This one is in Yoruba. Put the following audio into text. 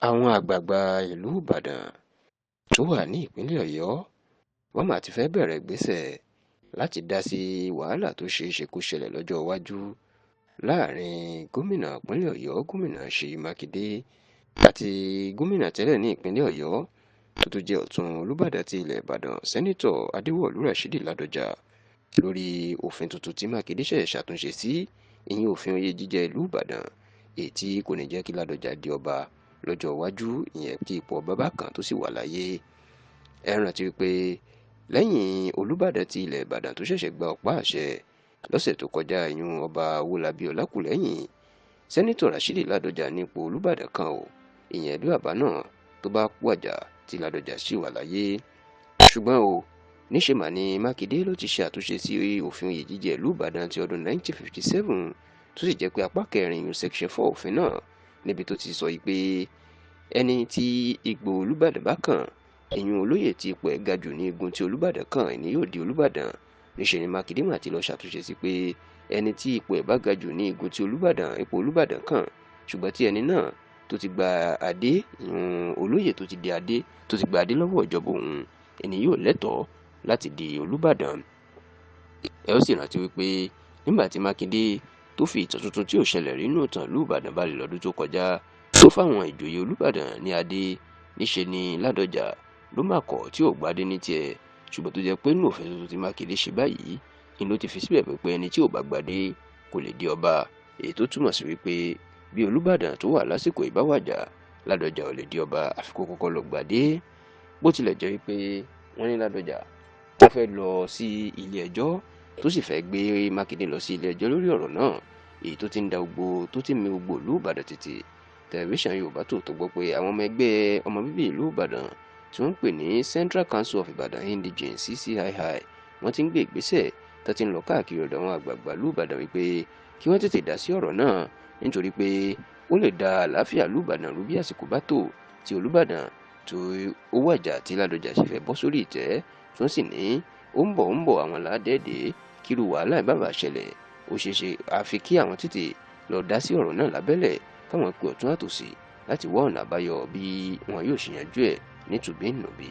Àwọn àgbààgbà ìlú Ìbàdàn tó wà ní ìpínlẹ̀ Ọ̀yọ́ wọ́n mà ti fẹ́ bẹ̀rẹ̀ ìgbésẹ̀ láti dá sí wàhálà tó ṣeé ṣe kó ṣẹlẹ̀ lọ́jọ́ iwájú láàrin gómìnà ìpínlẹ̀ Ọ̀yọ́, Gómìnà Ṣèyí Mákindé, àti gómìnà tẹ́lẹ̀ ní ìpínlẹ̀ Ọ̀yọ́ tó tún jẹ́ ọ̀tún Olúbàdàn ti ilẹ̀ Ìbàdàn, Sẹ́nitọ̀ Adéwọ̀lú Rashidi Ládọjà, lórí òfin tuntun tí Mákindé ṣẹ̀ṣẹ̀ ṣàtúnṣe sí, ìyẹn òfin oyè jíjẹ ìlú Ìbàdàn, èyí tí kò ní jẹ́ kí Ládọjà di ọba lọ́jọ́ iwájú, ìyẹn tí ipò ọba bá kàn tó sì wà láyé. Ẹ rántí wípé lẹ́yìn Olúbàdàn ti ilẹ̀ Ìbàdàn tó ṣẹ̀ṣẹ̀ gba ọ̀pá àṣẹ lọ́sẹ̀ tó kọjá, ìyún Ọba Owólabí Ọlákùlẹ́hìn, Sẹ́nitọ̀ Rashidi Ládọjà ní ipò Olúbàdàn kan o, ìyẹn bí bàbá náà tó bá wàjà tí Ládọjà sì wà láyé. Ṣùgbọ́n o, níṣe mà ní Mákindé ló ti ṣe àtúnṣe sí òfin oyè jíjẹ ìlú Ìbàdàn ti ọdún 1957, tó sì jẹ́ pé apá kẹrin, ìyún section 4 òfin náà, níbi tó ti sọ yìí pé ẹni tí ipò Olúbàdàn bá kàn, ìyún olóyè tí ipò ẹ̀ ga jù ní igun tí Olúbàdàn kàn, ẹni yóò di Olúbàdàn. Níṣe ni Mákindé mà ti lọ ṣàtúnṣe sí pé ẹni tí ipò ẹ̀ bá ga jù ní igun tí Olúbàdàn, ipò Olúbàdàn kàn, ṣùgbọ́n tí ẹni náà tó ti gba adé, ìyún olóyè tó ti di adé, tó ti gba adé lọ́wọ́ ìjọba òun, ẹni yóò lẹ́tọ̀ọ́ láti di Olúbàdàn. Ẹ ó sì rántí wípé nígbà tí Mákindé tó fi ìtàn tuntun tí ò ṣẹlẹ̀ rí nínú ìtàn ìlú Ìbàdàn balẹ̀ lọ́dún tó kọjá, tó fáwọn ìjòyè Olúbàdàn ní adé, níṣe ni Ládọjà ló mà kọ̀ tí ò gbadé ní tiẹ̀, ṣùgbọ́n tó jẹ́ pé nínú òfin tuntun tí Mákindé ṣe báyìí ni ló ti fi síbẹ̀ pé ẹni tí ò bá gbadé kò lè di ọba, èyí tó túmọ̀ sí wípé bí Olúbàdàn tó wà lásìkò ìbáwàjà, Ládọjà ò lè di ọba àfi kó kọ́kọ́ lọ gbadé. Bó tilẹ̀ jẹ́ wípé wọ́n ní Ládọjà ó fẹ́ lọ sí ilé ẹjọ́, tó sì fẹ́ gbé Mákindé lọ sí ilé ẹjọ́ lórí ọ̀rọ̀ náà, èyí tó ti ń da gbogbo, tó ti ń mi gbogbo ìlú Ìbàdàn títì. Tẹlifíṣàn Yorùbá Tòótọ́ gbọ́ pé àwọn ọmọ ẹgbẹ́ ọmọ bíbí ìlú Ìbàdàn tí wọ́n ń pè ní Central Council of Ibadan Indigenes, CCII, wọ́n ti ń gbé ìgbésẹ̀ tó ti ń lọ káàkiri ọ̀dọ̀ àwọn àgbààgbà ìlú Ìbàdàn wípé kí wọ́n tètè dá sí ọ̀rọ̀ náà, nítorí pé ó lè da àlàáfíà ìlú Ìbàdàn rú bí àsìkò bá tó tí Olúbàdàn tó ó wàjà tí Ládọjà sì fẹ́ bọ́ sórí ìtẹ́, tí wọ́n sì ní ó ń bọ̀, ó ń bọ̀, àwọn làádẹ́ẹ̀dẹ́ kírú wàhálà ìbábà ṣẹlẹ̀. Ó ṣeé ṣe àfi kí àwọn tètè lọ dá sí ọ̀rọ̀ náà lábẹ́lẹ̀, káwọn pe ọ̀tún àtòsì láti wá ọ̀nà àbáyọ bí wọn yóò ṣe yanjú ẹ̀ nítùbí ǹnùbí.